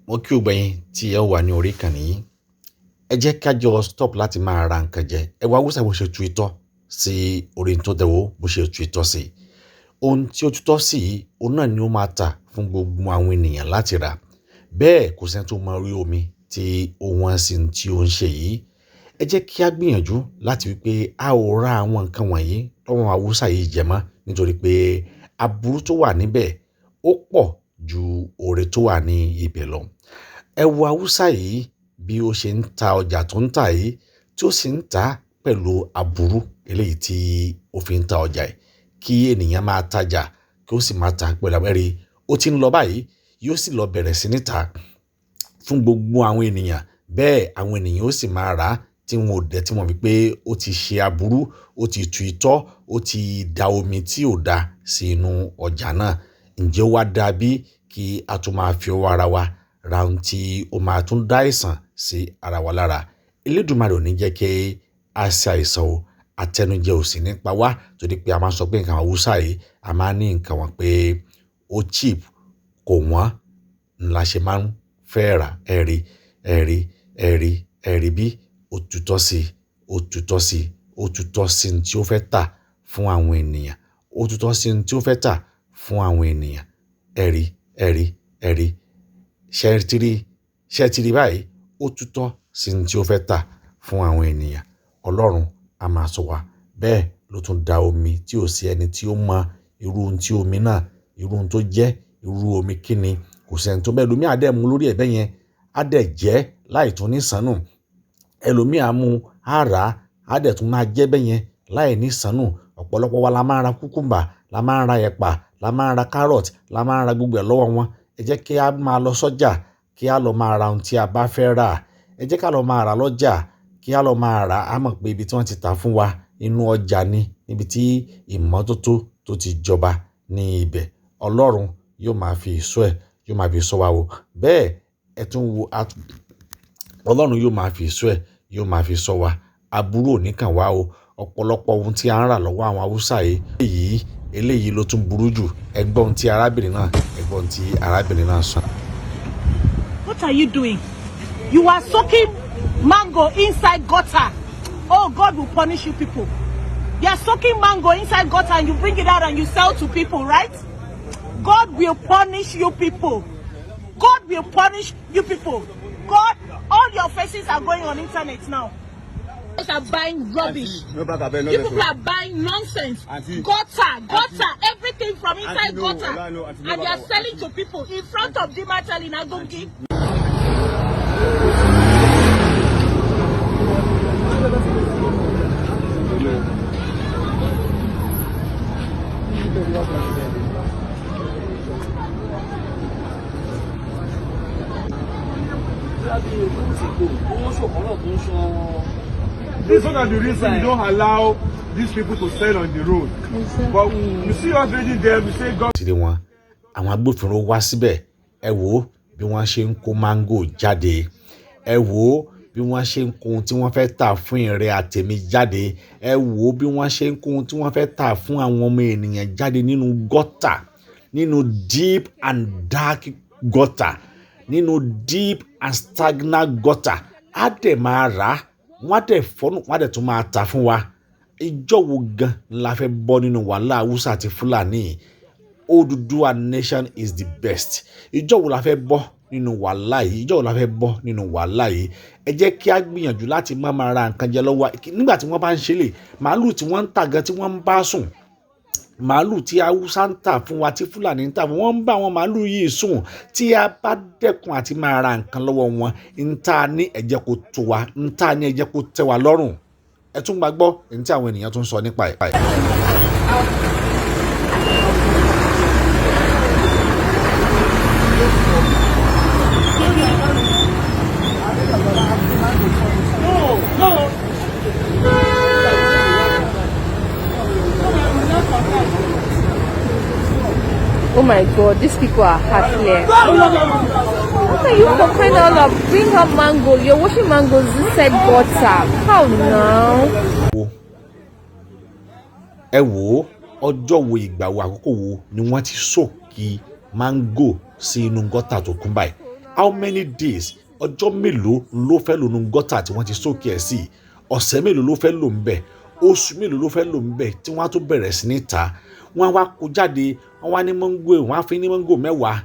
Mo kí gbogbo ẹ̀yin tí ẹ wà ní orí ìkànnì yìí. Ẹ jẹ́ ká jọ stop láti máa ra nǹkan jẹ. Ẹ wo Haúsá bó ṣe tu itọ́ sí orí tó tẹ̀wọ́ bó ṣe tu itọ́ sí. Ohun tí ó tutọ́ sí yìí, òun náà ni ó máa tà fún gbogbo àwọn ènìyàn láti rà. Bẹ́ẹ̀ kò sẹ́ni tó mọ orí omi tí ó wọ́n sí tí ó ń ṣe yìí. Ẹ jẹ́ kí á gbìyànjú láti wípé a ò ra àwọn nǹkan wọ̀nyí lọ́wọ́ Haúsá yìí jẹ mọ́, nítorí pé aburú tó wà níbẹ̀ ó pọ̀ ju oore tó wà ní ibẹ̀ lọ. Ẹ wo Haúsá yìí bí ó ṣe ń ta ọjà tó ń tà yìí, tí ó sì ń tà pẹ̀lú aburú eléyìí tí ó fi ń ta ọjà yìí. Kí ènìyàn máa tajà kí ó sì máa tà pẹ̀lú abẹ́rẹ́, ó ti ń lọ báyìí, yóò sì lọ bẹ̀rẹ̀ sí ní tà fún gbogbo àwọn ènìyàn. Bẹ́ẹ̀ àwọn ènìyàn ó sì máa rà á tí wọn ò dẹ̀ tí mọ̀ wípé ó ti ṣe aburú, ó ti tu itọ́, ó ti da omi tí ò da sí inú ọjà náà. Ǹjẹ́ ó wá dà bí kí a tún máa fi ọwọ́ ara wa ra ohun tí ó máa tún dá àìsàn sí ara wa lára? Elédùmarè ò ní jẹ́ kí a ṣe àìsàn o. Àtẹnujẹ ò sì ní pa wá, torí pé a máa ń sọ pé nǹkan Haúsá yìí, a máa ní nǹkan wọn pé ó cheap, kò wọ́n, ńlá ṣe máa ń fẹ́ rà. Ẹ rí, ẹ rí, ẹ rí, ẹ rí bí ó tutọ́ sí, ó tutọ́ sí, ó tutọ́ sí ohun tí ó fẹ́ tà fún àwọn ènìyàn. Ó tutọ́ sí ohun tí ó fẹ́ tà fún àwọn ènìyàn. Ẹ rí, ẹ rí, ẹ rí. Ṣé ẹ ti rí? Ṣé ẹ ti rí báyìí? Ó tutọ́ sí ohun tí ó fẹ́ tà fún àwọn ènìyàn. Ọlọ́run a máa sọ wá. Bẹ́ẹ̀ ló tún da omi tí ò sí ẹni tí ó mọ irú ohun tí omi náà, irú ohun tó jẹ́, irú omi kíni. Kò sí ẹni tó bẹ́ẹ̀. Ẹlòmíì á dẹ̀ mú lórí ẹ̀bẹ̀ yẹn, á dẹ̀ jẹ́ láì tún ní sànù. Ẹlòmíì á mú, á rà, á dẹ̀ tún máa jẹ́ bẹ́ẹ̀ yẹn láì ní sànù. Ọ̀pọ̀lọpọ̀ wa la máa ń ra kúkúmbà, la máa ń ra ẹ̀pà, la máa ń ra carrot, la máa ń ra gbogbo ẹ̀ lọ́wọ́ wọn. Ẹ jẹ́ kí a máa lọ sọ́jà, kí a lọ máa ra ohun tí a bá fẹ́ rà. Ẹ jẹ́ ká lọ máa rà lọ́jà, kí a lọ máa rà. A mọ̀ pé ibi tí wọ́n ti tà fún wa inú ọjà ni, níbi tí ìmọ́tótó tó ti jọba ní ibẹ̀. Ọlọ́run yóò máa fi ìṣọ́ ẹ̀, yóò máa fi ṣọ́ wa o. Bẹ́ẹ̀ ẹ tún wo, Ọlọ́run yóò máa fi ìṣọ́ ẹ̀, yóò máa fi ṣọ́ wa. Aburú ò ní kàn wá o. Ọ̀pọ̀lọpọ̀ ohun tí a ń rà lọ́wọ́ àwọn Haúsá yìí, eléyìí ló tún burú jù. Ẹ gbọ́ ohun tí arábìnrin náà, ẹ gbọ́ ohun tí arábìnrin náà sọ. What are you doing? You are soaking mango inside gutter. Oh, God will punish you people. You are soaking mango inside gutter and you bring it out and you sell to people, right? God will punish you people. God will punish you people. God, all your faces are going on internet now. You guys are buying rubbish. No back abeg, no You vex people o. are buying nonsense. Aunty. Gutter, gutter, everything from inside Aunty, no, gutter. Ola, no, aunty, no And they are back, selling aunty. to people in front of Dimatel in Agungi. This one na the reason we don't allow these people to sell on the road. But you see us raising them, we say God Ti rí wọn, àwọn agbófinró wá síbẹ̀. Ẹ wò ó bí wọ́n ṣe ń kó máńgò jáde. Ẹ wò ó bí wọ́n ṣe ń kó ohun tí wọ́n fẹ́ tà fún ìrẹ́ àtẹ̀mí jáde. Ẹ wò ó bí wọ́n ṣe ń kó ohun tí wọ́n fẹ́ tà fún àwọn ọmọ ènìyàn jáde nínú gọ́tà, nínú deep and dark gutter, nínú deep and stagnant gutter. Á dẹ̀ máa rà á, wọ́n á dẹ̀ fọ́nù, wọ́n á dẹ̀ tún máa tà fún wa. Ìjọ́ wo gan la fẹ́ bọ́ nínú wàhálà Haúsá àti Fúlàní? Odùduwà nation is the best. Ìjọ́ wo la fẹ́ bọ́ nínú wàhálà yìí? Ìjọ́ wo la fẹ́ bọ́ nínú wàhálà yìí? Ẹ jẹ́ kí á gbìyànjú láti má máa ra nǹkan jẹ lọ́wọ́. Nígbà tí wọ́n bá ń ṣe lè, màálù tí wọ́n ń tà gan tí wọ́n ń bá sùn, màálù tí Haúsá ń tà fún wa, tí Fúlàní ń tà fún wọn, ń bá àwọn màálù yìí sùn. Tí a bá dẹ́kun àti máa ra nǹkan lọ́wọ́ wọn, ń ta ní ẹ jẹ́ kó tó wa, ń ta ní ẹ jẹ́ kó tẹ́ wa lọ́rùn. Ẹ tún gbàgbọ́ ní tí àwọn ènìyàn tún sọ nípa ẹ̀. No, no. Oh my God, these people are heartless. How can you for crying out loud bring up mango? You're washing mangoes inside gutter. How now? Ẹ wò ó, ọjọ́ wo, ìgbà wo, àkókò wo ni wọ́n ti soak máńgò sí inú gọ́tà tó kún báyìí? How many days, ọjọ́ mélòó ló fẹ́ lò nínú gutter tí wọ́n ti soak ẹ̀ sí? Ọ̀sẹ̀ mélòó ló fẹ́ lò ń bẹ̀? Oṣù mélòó ló fẹ́ lò ń bẹ̀ tí wọ́n á tó bẹ̀rẹ̀ sí ní ta? Wọ́n á wá kó jáde, wọ́n wá ní mango, wọ́n á fi ní mango 10.